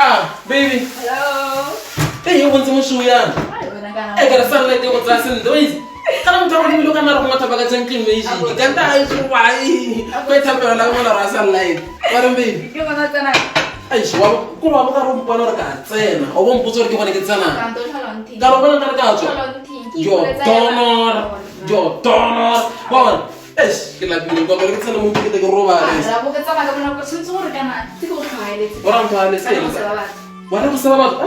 Ah, baby. Hello. Hey, o bontse mosho yana. Ai, wena kana. E ka re sunlight e go tsaya sentle, wa itse. Kana motho wa godimo ka nna re go ngwatha baka tsa magic. Kanta a itse why. Ba ithapela la bona ra sunlight. Wa re baby. Ke bona tsena. Eish, wa ko wa ka re mpona gore ka tsena. O bo mpotsa gore ke gone ke tsenang. Kanto tlhola nthing. Ka re bona nka re ka tswa. Tlhola nthing. Ke Jo ipoletsa donor. yona. Jo donor. Wa bona. Eish, ke lapile kwa gore ke tsena mo ke te ke robale. Ah, ra bo ke tsamaya ka bonako tshwanetse gore kana ke go tlhwaeletse. O ra ntlhwaeletse Kana eng? go seba batho. Wa re go seba batho.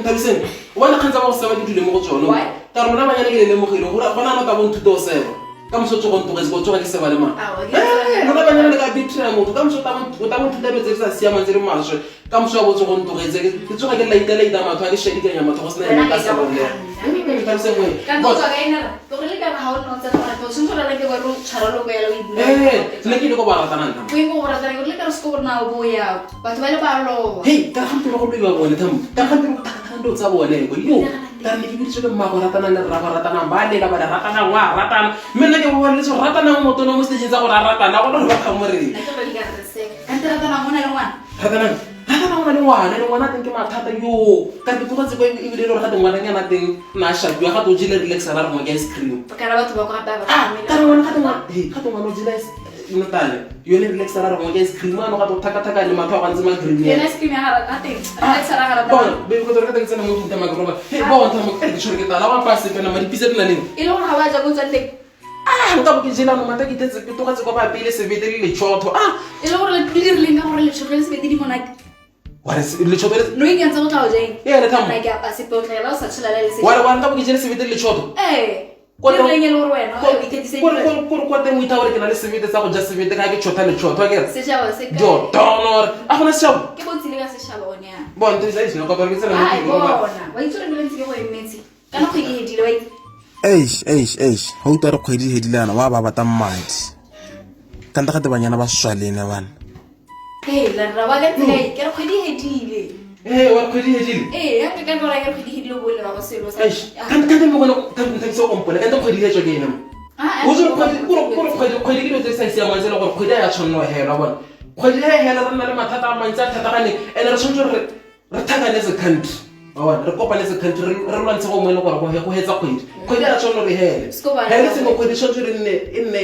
Nthabiseng. O bona kgang tsa ba go seba ke dule mo go tsone. Why? Ka re rona banyana ke le lemogile gore gona ano ta bo nthuta go seba. Ka moso tsogo ntogetse ko tsoga ke seba le mang. Aowa, ke Eh, lona banyana le ka betraya motho ka moso o ta bo nthuta dilo tse di sa siamang tse di maswe. Ka moso wa bo tsogo ntogetse ke tsoga ke laita-laita matho a ke shadikanya matho go sena eng ka Wena seba ke le. ka go Nthabiseng wena. Kanto tswa ka ena ra. Tlogele ka re ha o nna o tsena gore o tshwanetse gore ke gore o tshwara loko yalo o e bula. Eh, nna ke ile ko ba ratanang nna. O eng go ratana ke le ka re se ko gore na o bo ya. Batho ba le ba lowa. Hei, ka gampe ba go loiwa bone thamo. Ka gampe go thakathakang dilo tsa bone ko. Yo, ka re ne ke biditswe ke mmago ratanang le rrago ratanang ba lela ba re ratanang wa ratana. Mme nna ke bo boleletse gore ratanang motho no mo stageng tsa gore a ratana go le gore ba kgamoreng. Nna ke re ka re se. Kante ratana ngwana le ngwana. Ratanang. Ratanang o na le ngwana le ngwana teng ke mathata yo. Ka re ke tlogetse kwa ebile e le gore ga te ngwananyana teng na shapiwa ga te o jele relax ra re ngwe ke ice cream. Kana batho ba kwa gape ba Ah, ka re ngwana ga te ngwana, hei, ga te ngwana o jele ice notane. Yone relax ra re ngwe ke ice cream ano ga te o thakathakane matlho a gantse ma green. Yone ice cream ya ga rata teng. Relax ra ga rata. Bona, baby, ko tsore ka teng tsena mo ntlong tsamaya ke roba. Hey, bona tsamaya, ke tshwere ke tala, wa apaya sepe nama, dipitsa di na leng? E le gore ga wa ja ko tswang teng. Ah, nka bo ke jela no mata ke tletse ke tlogetse kwa ba pele sebete le lechotho. Ah, E le gore le dirileng ka gore lechotho le sebete di monate. wa re lechotho le No ikentse go tla o jeng. Ee, re thamo. Nna ke apaya sepe o tla o sa tshola le Wa re wa nka bo ke jele sebete le lechotho. Eh. Ko Ke teng- rileng e le gore wena o ithekisitse. Ko kwa teng o itha gore ke na le sebete sa go ja sebete ka ke tshotha lechotho a kere. Seshabo se kae? Jo donor. A gona seshabo. Ke botsile ka seshabo one ya. Bona ntse e sena kwa ke tsena mo Ai ntlong, roba. bona. Wa itse gore ke ntse ke go emetse. Kana kgwedi e hedile wa itse. Eish, eish, eish. Ga utlwa re kgwedi e hedile yana wa ba batang madi. Kante gate banyana ba swalene bana. Ee, la rra wa ka tsela e ke re kgwedi e hedile. Eh, wa re kgwedi e hedile. Ee, ya ka ka gore ke re kgwedi e hedile o bo leba go selo sa. Eish, kante kante mo gone kante ntse o mpone kante kgwedi e tswa ke ena mo. Ah, O tsere kgwedi kore kgwedi kgwedi ke dilo tse di sa siamang tse e leng gore kgwedi a ya tshwanela go hela bona. Kgwedi ha e hela re nna le mathata a mantsi a thataganeng and re tshwanetse gore re thakane as a country. Wa bona, re kopane as a country re lwantshe go mo e leng gore go hetsa kgwedi. Kgwedi a ya tshwanela gore e hele. Se ko ba- Hele sengwe kgwedi tshwanetse re nne e nne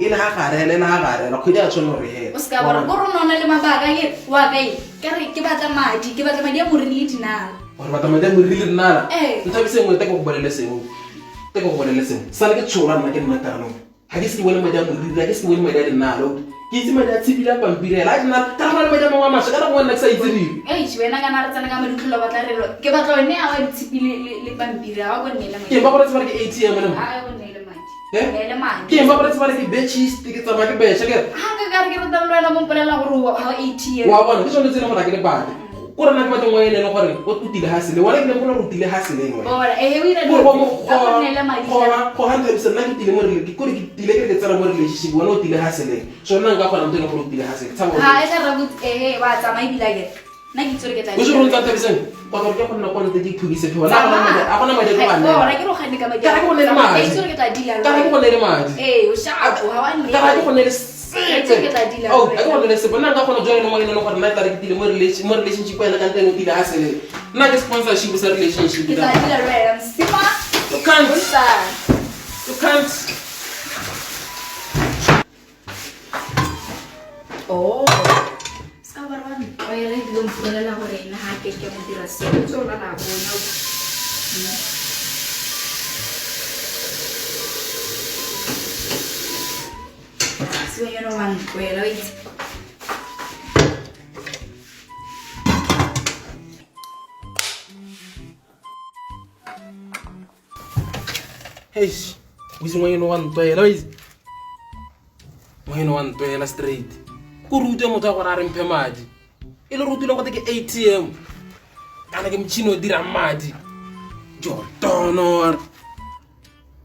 e le ha gare hela e le ha gare hela kgwedi a tshwanela gore e hele. O se ka bona ko rona o na le mabaka ke wa ka e ka re ke batla madi, ke batla madi a moriri le dinala. Gore batla madi a moriri le dinala. Ee. Nthabise nngwe te ke go bolele sengwe. Te ke go bolele sengwe. Sale ke tshola nna ke nna kanong. Ga ke se ke bone madi a moriri, ga ke se ke bone madi a dinala. Ke itse madi a tshipi le a pampiri hela. A dinala, ka re go na le madi a mangwe a maswe, ka re gongwe nna ke sa itse dilo. Eish, wena kana re tsena ka madi tlhola batla re lo. Ke batla one a wa ditshipi le pampiri a wa go nneele madi. Ke eng ba go retse ba re ke ATM le mo? A go nneele madi. Eh? Neele madi. Ke eng ba go retse ba re ke betšhist, ke tsamaya ke betšha ke re. Ha nka ka re ke rata le wena mo mpolelela gore ha o ATM. Wa bona, ke tsone tse e leng gore ha ke le bate. Ko re nna ke batla ngwe e leng gore o tile ha sele. Wena ke leng gore o tile ha seleng wena. Bona, eh, o ira Gore ba mo dilo. A go nneele madi. go ga nthabisa nna ke tile mo ke kore ke tile ke re ke tsena mo relationship wena o tile ha seleng. So nna nka kgona motho e leng gore o tile ha seleng. Tshaba o Ha e tla re botse eh wa tsamaya ebile akere. Nna ke itse gore ke tla. O se re o ntse Nthabiseng? Kwa gore ke go nna kwa ntle ke iphokise pheo. Nna a gona madi a ke go a neela. Bona ke re o kganne ka madi. Ka re ke go neele madi. Ke itse gore ke tla deala le Ka re ke go neele madi. Ee, o sharp, ha wa nneela. Ka re ke go neele Ke itse ke tla deala le Oh, a ke go wena. neele sepe. Nna nka kgona go joina mo e leng gore nna e tla re ke tile mo relationship wena kante ene o tile ha seleng. Nna ke sponsorship sa relationship. Ke tla deala le wena, Mosima. You can't. Bontsha. You can't. Oh. Se ka ba re wa ntlwaela ebile o mpolelela gore ena ha ke ke mo dira seo. O ntse o lwala a bona. Mosima wa ntlwaela, wa itse. Eish, o itse ngwanyana wa ntlwaela, wa itse. Ngwanyana wa ntlwaela straight. Ko rutwe motho wa gore a re mphe madi. E le rutile gote ke ATM. Kana ke motšhini o dirang madi. Jo donor.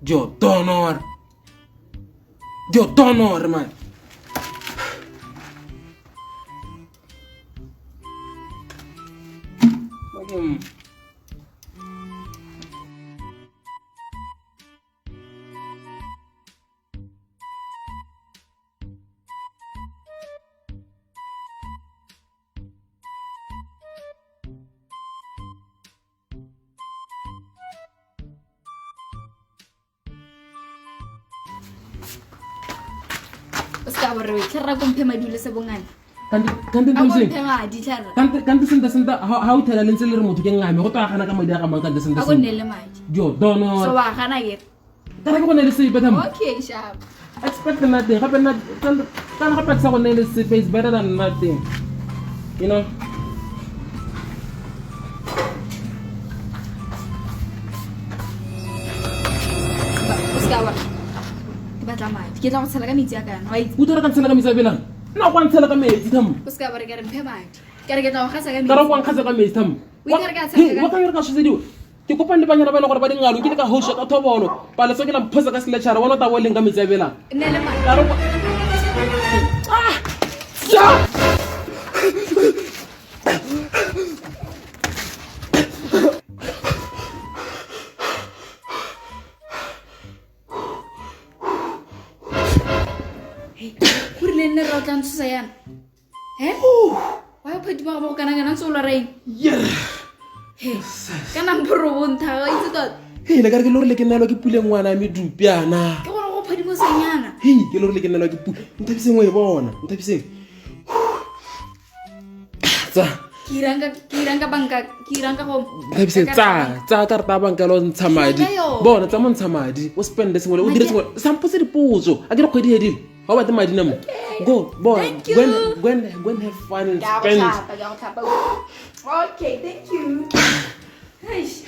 Jo donor. Jo donor man. Bakeng. O se ka bore we tlharra ko mphe madi o le se bongane. Kante kante A ko Nthabiseng. mphe madi tlharra. Kante kante senta senta ha o thela le ntse le re motho ke ngame go tla gana ka madi a ga mang kante senta A ko senta. nne le madi. Jo dono. So wa gana ke. Ka re ke go ne le sepe thamo. Okay, sharp. Expect nothing. Gape nna kana gape ke sa go ne le sepe is better than nothing. You know? O se ka wa. Ke batla madi. Ke tla go tshela ka metsi a kana. Wa itse. O tla ka ntshela ka metsi a belang. Nna kwa ntshela ka metsi thamo. O se ka bore ke re mphe madi. Ke re ke tla go gasa ka Ka re metsi. kwa nkgatsa ka metsi thamo. O itse re ka tshameka Wa ka re ka tshosediwa. Ke kopane le banyana ba e leng gore ba dingalo ke le ka hosha ka thobolo. Paletso ke la mphosa ka seletšhara wa nota bo leng ka metsi a belang. Nne le madi. Ka re kwa Ah! Ja! Go rile nne re o tla ntshosa yana. He? Wa o phadima go mo go kana kana ntse o lora eng? Yeah. He. Kana mpho bontha wa itse tota. Hei, le ka re ke le gore le ke neelwa ke pule ngwana ya medupiana. Ke gore go phadimosanyana. Hei, ke le gore le ke neelwa ke pule. Nthabiseng o e bona. Nthabiseng. Tsa. Ke irang ka ke irang ka banka ke irang ka go Nthabiseng tsa tsa karata ya banka le o ntsha madi. Ke yona. Bona tsa mo ntsha madi. O spende sengwe le o dire Madi a- sengwe. Sampotse dipotso. A ke re kgwedi e hedile. Ga o batle madi na mo. Go, bona. Thank you. Go and, go and, go and have fun and Ke a go spend. tlhapa, ke a go tlhapa. Okay, thank you. Eish.